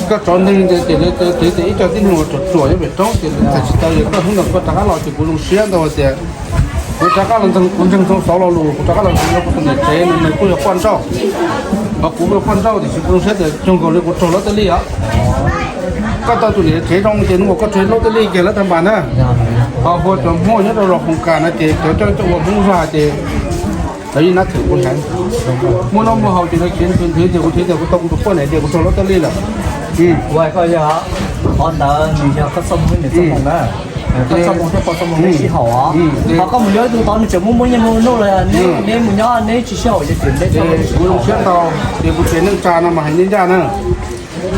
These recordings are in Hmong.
Koj tso neeg ces, ces, ces ib co tib neeg uas ruam ruam nyob pem roob ces tham tsis tau, yog koj hnub no koj rov qab los ces kuv zoo siab ntau tias kuv rov qab los ntseeg, kuv ntseeg tau xauv lo lus, kuv rov qab los ntseeg rau kuv tus niam tsev no, nws kuj yog poj nrauj, ho kuv yog poj nrauj tiam sis kuv zoo siab tias cuag nkaus li kuv raug lawv tej lij os. Koj tau tus niam tsev zoo ces hnub uas koj raug lawv tej lij kiag lawv tag npas na, ho hu cov Hmoob nyob rau zos Hoos Kas no ces cov coj coj ua Hmoob zog ces lawv yeej nab thwm kuv heev. Muaj noj muaj haus ces lawv khiav nthwv nthwv ces kuv thiaj tias kuv tau kuv tus poj niam tias kuv raug lawv tej lij lawm. Koj yog, qhov ntawd nws yog koj txoj hmoo niam txoj hmoo na, koj txoj hmoo thiab pog txoj hmoo neb sib haum os. Ho koj mus nyob ib tug tod nws tseem muaj muaj nyiaj muaj nuj los neb mus nyob neb tsis sib haum ces neb txoj hmoo. Kuv zoo siab ntau, ces kuv tsev neej tsa no mas hais ncaj ncaj na,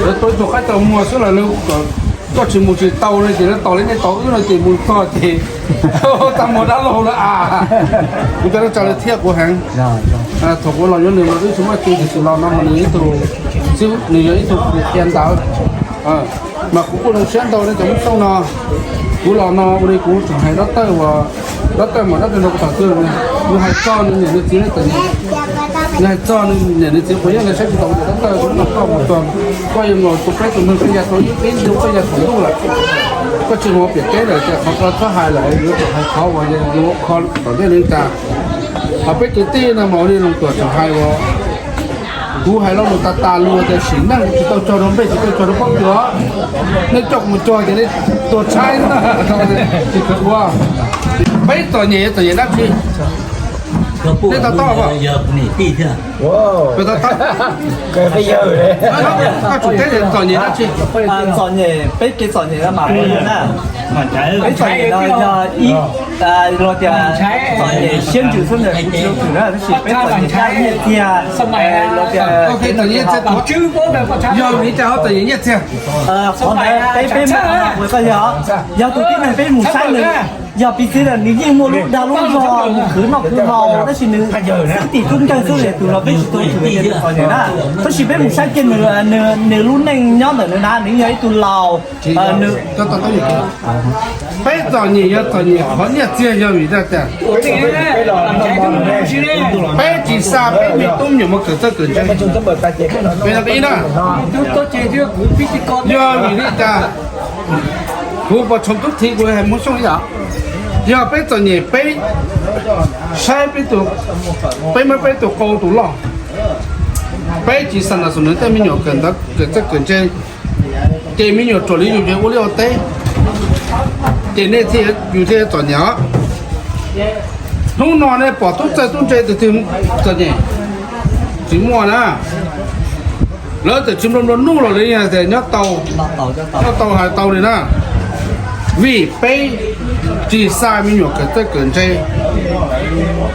lawv tuaj ib tug qaib tau muag xwb los lawv, koj tsis mus tsis tau no ces lawv tos li nej tos wb no ces mus txog ces tag muag dab laug lawm a. Kuv cov neej tsa lawv thiab kuv heev. Thaum kuv los yuav nws mas wb tsis muaj txiv, tiam sis los no mas nws ib tug, nws yog ib tug qhia ntawv. Mas kuv kuj zoo siab ntau nej cov Hmoob Xyooj no. Kuv los no ua li kuv tseem hais dab tawj uas, dab tawj mas dab tawj nrog kuv tham twg, nws hais txog nws niam nws txiv, nws hais txog nws niam nws txiv puas yeej, nws saib tsis taus tias dab tawj, kuv noj koj mus txog, koj yuav mus tus peb tus neeg koj ya tau ib peb ntu koj ya thaum ntuj lawm, koj tsis mus piam teb lawm ces qhov ko txhob hais lawm, yuav tsum hais qhov uas yuav kho tom ntej li cas. Ho peb kwv tij no mas ua li Loos Tuam tseem hais uas, kuv hais lo lus tas tas lus tias sim neej tsis tau tso rau npej tsis tau tso rau pob kws, nej coj mus cog ces nej tuag tshaib na. Tsis kawg ua. Peb txom nyem, txom nyem dab tsi? Nej to taub os. Koj tsum teb tias txom nyem dab tsi? Txom nyem, peb kev txom nyem no mas na, peb txom nyem no yog ib, luag tias txom nyem siab ntsws xwb ntawd kuv tsis tau thwm na, tab sis peb txom nyem nyiaj txiag, luag tias, yog vim li cas ho txom nyem nyiaj txiag? Qhov ntawd peb, peb mus, koj yog, yog tus tib neeg peb mus saib nws, yog piv txwv nws yeej muaj lub dag lub zog mus khwv noj khwv haus tab sis nws xwb tim tub nkeeg xwb li tus los peb tsis tau thwm tias nws txom nyem na. Tab sis peb mus saib kiag nws, nws lub neej nyob ntawm nws na, nws yog ib tug laus, nws Peb txom nyem yog txom nyem qhov nyiaj txiag yog vim li cas? Peb tsis xa peb me tub me nyuam mus kawm txawj kawm ntse. Peb no peb ib na, yog vim li cas? Kuv puas tshoov tub thiv kuv hais Hmoob Xyooj ib yam. Yog peb txom nyem peb saib peb tus, peb muab peb tus qau tus loj, peb tsis xa nas xus nws tej me nyuam kawm ntawv kawm txawj kawm ntse, ces me nyuam ruam li yus ces ua liaj ua teb, ces nej thiaj, yus thiaj txom nyem os. Hnub no nej pom tub txawj tub ntse tus twg txom nyem? Tsis muaj na. Lawv txawm tsis nplua nplua nuj los lawv yeej tias nyob tau, nyob tau hais tau li na. Vim peb tsis xa me nyuam kawm txawj kawm ntse.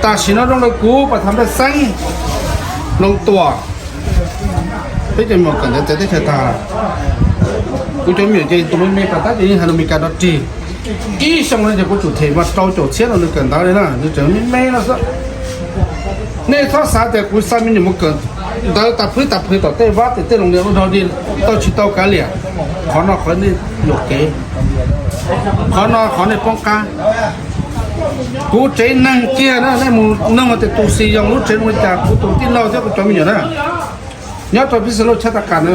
Tam sim no zoo li kuv pas thas npaj xeeb, Loos Tuam, peb cov me nyuam kawm ntawv txawv teb chaws tag. Kuv cov me nyuam ces tus me me pas tab ces yeej hais lus Meskas rov rig. Ib xyoo no ces kuv tsum them mas rau caum txhiab rau nws kawm ntawv li na, nws tseem me me no xwb. Nej txhob xav tias kuv xa me nyuam mus kawm ntawv tas phwb tas phwv tom tej vab tej tej loos niam lub nrog dig tau tsis tau kav liam. Qhov no qhov nej yuam kev, qhov no qhov nej poob qab. Kuv tsev neeg kiag na, nej mus noog tias tus xis yoos lub tsev zoo li cas, kuv tus tij laug thiab kuv cov me nyuam na, nyob rau Pixeloob Chav Tag Kas na.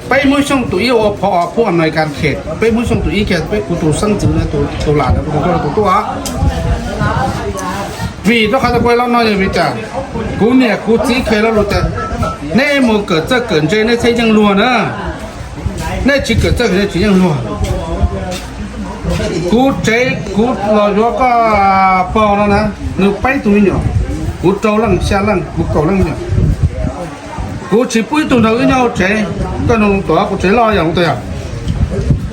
Peb Hmoob Xyooj tus ib ua phov os pub Amelikas khem, peb Hmoob Xyooj tus ib kiag, peb kuv tus xeeb ntxwv na, tus lam ntawd kuv tus tuaj os. Vim rau qhov tias kuv hais lo no yog vim cas? Kuv niam kuv txiv qhia lo lus tias nej mus kawm txawj kawm ntse nej thiaj yeej luag na, nej tsis kawm txawj kawm ntse nej tsis yeej luag. Kuv tsev kuv los yuav koj pog no na, nws peb tug me nyuam, kuv rau leej xya leej, kuv kaum leej me nyuam. Kuv tsis pub ib tug nrog wb nyob hauv tsev. Koj nug Tuam, kuv tsev loj yog,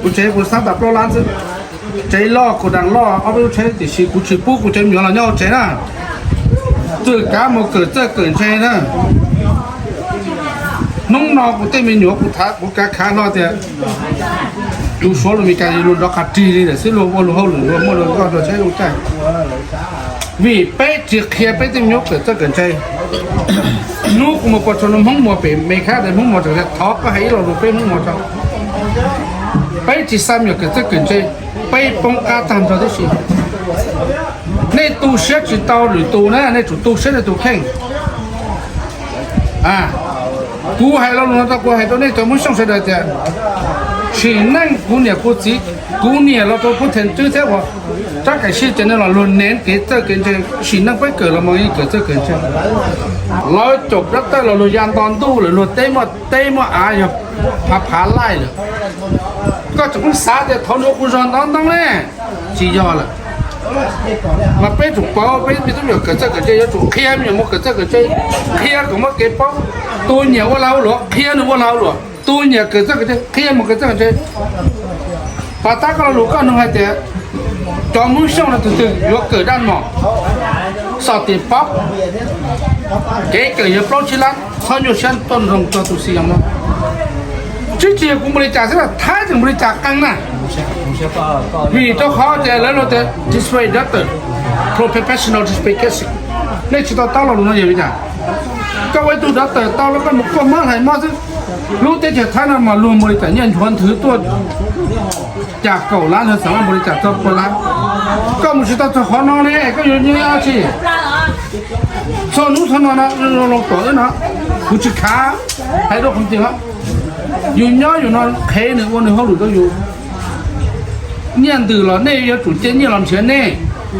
kuv tsev kuv xav tas plaub lab xwb. Tsev loj, kuv daas loj, ob peb lub tsheb, tiam sis kuv tsis pub kuv cov me nyuam los nyob hauv tsev na. Txawm kav mus kawm txawj kawm ntse na. Hnub no kuv tej me nyuam kuv tham kuv kav khav hlo tias tus Suav lus Meskas luag nrov qab rig li lawm xwb, luag ua luag hauj lwm luag muaj luag nkoj luag tsheb luag caij. Vim peb tsis qhia peb tej me nyuam kawm txawj kawm ntse. Hnub kuv mus pov txog Hmoob Muas pem Meskas, Hmoob Muas tseem tias thov koj hais ib lo lus peb Hmoob Muas tso. Peb tsis xa me nyuam kawm txawj kawm ntse, peb poob qab tag nrho tib si. Nej tu siab tsis tau lwm tus na, nej tsum tu siab nej tus kheej. Kuv hais lo lus no tau kuv hais rau nej cov Hmoob Xyooj sawv daws tias, sim neej kuv niam kuv txiv, kuv niam los rau Pub Them Tswb thiab uas Tsab Kaim Sij ces nej los luag nev kev txawj kev ntse, sim neej peb kawm los mas yeej kawm txawj kawm ntse. Lawv caum dab tawj los luag ya nto ntuj lawm, luag teb muaj teb muaj av yog phav phav laij lawm. Koj tseem pheej xav tias thaum nws ua qhov zog ntov ntoo ne, tsis yog lawm. Mas peb tsum paub peb me tub me nyuam kawm txawj kawm ntse yuav tsum qhia me nyuam mus kawm txawj kawm ntse, qhia kom muaj kev paub. Tus nyiam ua lag ua luam qhia nws ua lag ua luam, tus nyiam kawm txawj kawm ntse qhia mus kawm txawj kawm ntse. Pas tab koj lo lus koj nug hais tias cov Hmoob Xyooj no tus twg yuav kawm dab mos, xom tim pob, kev kawm yog plaub tsib lab, txhob nyuaj siab tuaj nrog txog tus xis yos no. Tsis tsis yog kuv npaum li cas xwb, Thaib tseem npaum li cas qee na. Vim rau qhov tias lawv los tias display doctor, pro professional display case. Nej tsis tau taub lo lus no yog li cas? Koj ua ib tug doctor tau los koj mus kuaj mob hlais mob xwb. Lub teb chaws Thaib no mas luag npaum li cas nyiaj nchuav nthwv tuaj cas kaum lab, luag xav npaum li cas txog pua lab. Koj mus tsis tau txog qhov no ne, koj yuav nyiaj dab tsi? Txog hnub txog no no, Loos Tuam wb no, kuv tsis khav, hais rau qhov tias yus nyob yus no qhev nws ua nws hauj lwm rau yus. Nyiaj ntws los nej yuav tsum cia nyiaj los nrhiav nej,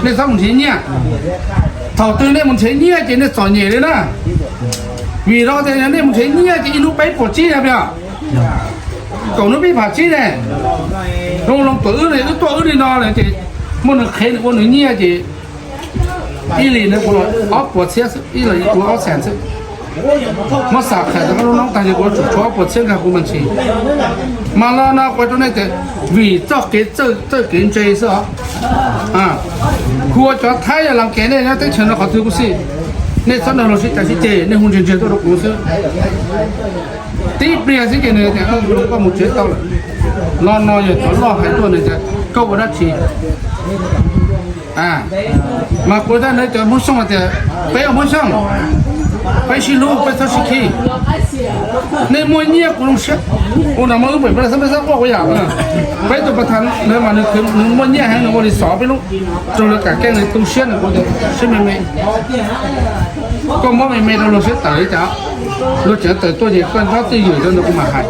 nej txhob mus nrhiav nyiaj. Thaum twg nej mus nrhiav nyiaj ces nej txom nyem li na. Vim rau tias yog nej mus nrhiav nyiaj ces ib hnub peb puas tsib na, kaum hnub peb phav tsib ne. Loos Tuam wb ne, wb tuaj wb li no lawm ces muaj nws qhev nws ua nws nyiaj ces ib li nws kuv ob puas txhiab xwb, ib los kuv ob xees xwb. Muab xam khawm rau koj lub noob tag ces kuv tsum tshuav ob puas txhiab nkag kuv mas ntsis. Mas los no kuv rau nej tias vim txoj kev txawj txawj kev ntse xwb os. Kuv ua cov Thaib yog las kev nej nyob teb chaws no qhov twg kuj xij, nej txhob nrog luag sib cav sib ceg, nej hu ntse ntse tuaj rau kuv xwb. Tib pliag xwb ces nws tias koj mus tsev tau lawm. Los no yog cov loj hais tuaj nws tias koj ua dab tsi. Mas kuv thiaj nrog cov Hmoob Xyooj hais tias peb ua Hmoob Xyooj, peb sib hlub peb txhob sib khib. Nej muaj nyiaj kuv zoo siab. Ua no mas wb pem peb xab peb xab quaj ua yam. Peb tus pas thas ntawd mas nws muaj nyiaj heev, nws ua li xov peb lub, raug lawv kam keej nws tu siab nws ua tias siab me me. Koj muab me me rau luag siab tawm li cas, luag tseem tawm tuaj ces koj nyob twj ywm rau ntawd kuv mam hais.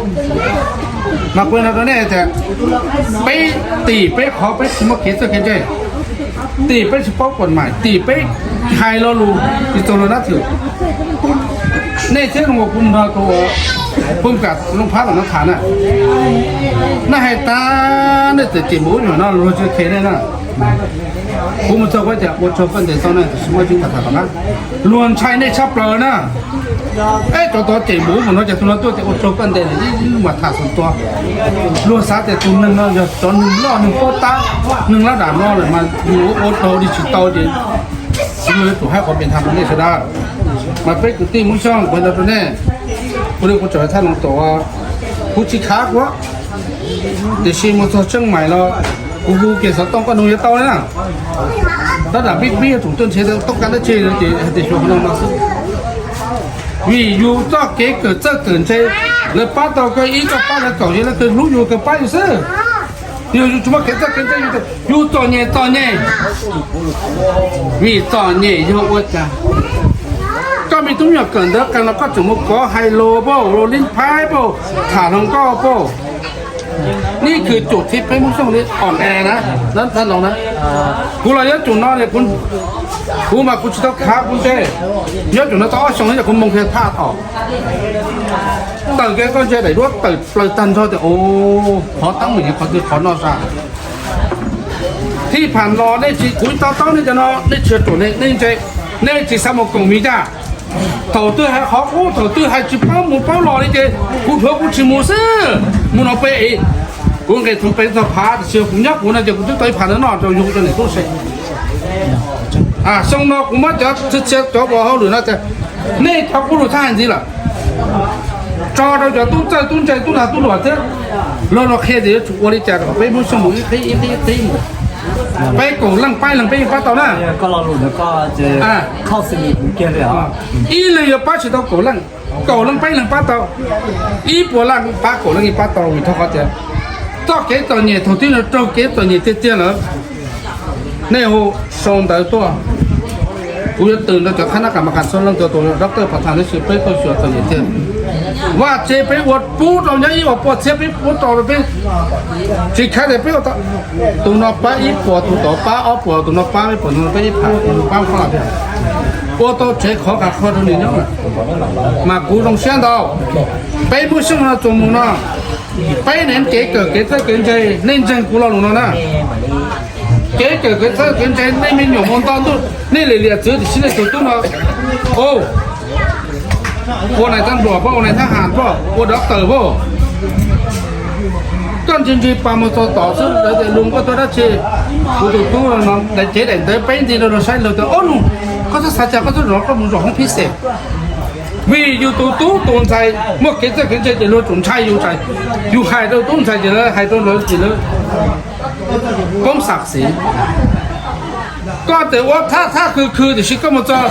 Mas kuv no rau nej tias peb tim peb qhov peb tsis muaj kev txawj kev ntse, tim peb tsis paub kuam mais, tim peb hais lo lus tsis txaus luag nab thwm. Nej thiab zoo ua kuv nrog tus phooj kam Looj Phab los no tham na, nej hais tas nej txawm cem mus ub nyuam no luag tsis khe nej na. Kuv mus txog kuv tias ua tsaug koj ntes tau na, tiam sis muaj tsis muaj tham tom qab. Luag ntshai nej tshaj plaws na. Eb, cov tod cem mus ub mus no ces tus no tuaj tias ua tsaug koj ntes lawm ib lub mas tham xus tua. Luag xav tias tus neeg no yog cov neeg loj neeg paub tab, neeg lab dam no lawm mas yus ua tau li tsis tau ces luag yuav tsum hais qhov pem tham rau nej sawv daws. Mas peb kwv tij Hmoob Xyooj kuv hais ntau rau nej, ua li kuv tseem hais Thaij Loos Tuam, kuv tsis khav kuv, tiam sis mus txog Tsheej Maim los kuv hu kiag xov tooj koj nug yuav tau li na. Tab dam pib pib yuav tsum tuaj nrhiav tau kab dab tsi no ces hais tias xyuas qhov no no xwb. Vim yus txoj kev kawm txawj kawm ntse, lawv pab tau koj ib, koj pab lawv kaum, yog lawv kawg hlub yus kawg pab yus xwb. Yog yus tsis muaj kev txawj kev ntse, yus txom nyem txom nyem. Vim txom nyem yog ua cas? Koj me tub me nyuam kawm ntawv qee los koj tseem mus kov hais lus pauj, lus lib phaib pauj, tham hluas nkauj pauj. Nej khwv cuam thib peb Hmoob Xyooj li on air na, dab Thaij Loos na. Kuv los yuav tsum no, kuv mas kuv tsis tau khav kuv ntsej, yuav tsum no tau ob xyoos no kuv moo kiag thaj tom. Tawm kiag koj ntsej daim duab tawm plaws tag nrho tias, o, qhov teeb meem qhov twg qhov no sas. Thib pham los nej tsis, kuv to taub nej cov no, nej tsis yog ruam, nej ntse, nej tsis xav mus koom mis caj. Thaum twg hais qhov qub, thaum twg hais tsis paub mus paub los li ces kuv dhuav kuv tsis mus xwb. Mus no peb, kuv nqes thaum peb txog phav, tiam sis kuv nyob kuv no ces kuv twb tau ib phav no noj rau yus rau niam tub se. Xyoo no kuv muab cov txhia cov ua hauj lwm no tias nej cov kuj lus thaj hais ntxiv lawm, tso rau cov tub txawj tub ntse tub lag tub luam thiab, los los qhia tias yuav tsum ua li cas kom peb Hmoob Xyooj mus ib qib ib qib ib qib mus. Peb kaum leej pab leeg peb yeej pab tau na. Ib leeg yuav pab tsis tau kaum leej, kaum leej peb leeg pab tau, ib puas leej pab kaum leej yeej pab tau, vim rau qhov tias txoj kev txom nyem thaum twg yog raug kev txom nyem tiag tiag lawm, nej hu sau ntawv tuaj, kuv yuav twv rau cov khab nab kam mas kam txhua leej txhua tus, doctor pas thas tab sis peb tuaj xyuas txom nyem tiag. Vaj tse peb ua pub rau nyob ib puas txhiab peb pub rau peb tsis khav tias peb ua tau. Tus no pab ib puas, tus tod pab ob puas, tus no pab ib puas, tus no pab ib phav, tus no pab ob phav, ua tau tsev khov kho rau nws nyob. Mas kuv zoo siab ntau. Peb muaj xyoo no txuas mus no, peb neev kev kawm kev txawj kev ntse, nej ntseeg kuv lo lus no na. Kev kawm kev txawj kev ntse, nej me nyuam mus nto ntuj, nej li liam txwv tiam sis nej tus tub no, o, ua nais tag nruam pab, ua nais thab has pab, ua doctor pab. Koj ntsis ntsis pas mus txog tom xwb lawv tias, Lug, koj tuaj dab tsi? Kuv tus tub no, daim cev daim ntawv peb nti rau saib, lawv tias, Ob nus, koj txhob xav cas, koj txhob zov, koj mus zov hoob phib xem. Vim yus tus tub tus ntxhais muaj kev txawj kev ntse ces luag tsum ntshai yus, yus hais rau tub ntxhais ces lawv hais rau lawv ces lawv poob xam xiv. Koj tes ua thaj thaj khw khw tiam sis koj mus txog,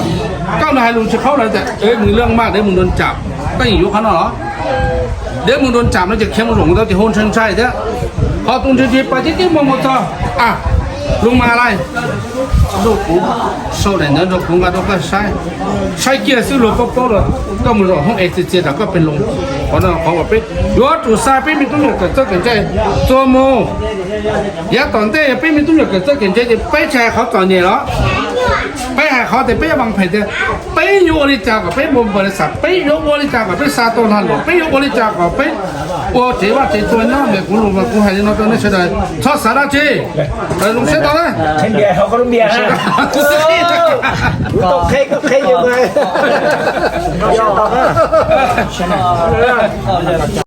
koj mus hais lus tsis paub lawv tias, Dev mus laj maj, dev mus nroo cam, koj yeej yuav qhov no los? Dev mus nroo cam no ces khiav mus zoom tau ces hu ntshai ntshai thiab. Ho tus ntsis ntsis pas tib tib muaj mus txog, a, Lug mas lais, nrog kuv sau daim ntawv, nrog kuv nqa rau koj saib. Saib kiag xwb luag paub paub los koj mus zaum hoob es txias txias tsam koj pes loo. Qhov no qhov uas peb yuav tsum xa peb me tub me nyuam kawm txawj kawm ntse txuas mus. Yav tom ntej yog peb me tub me nyuam kawm txawj kawm ntse ces peb tsis hais qhov txom nyem los, peb hais qhov tias peb yuav vas phem tias peb yuav ua li cas kom peb mus npaws li xam, peb yuav ua li cas kom peb xa tau lag luam, peb yuav ua li cas kom peb ua tsev vaj tsev txua nyob. Kuv lus mas kuv hais li no rau nej sawv daws, txhob xav dab tsi. Zoo siab tau na.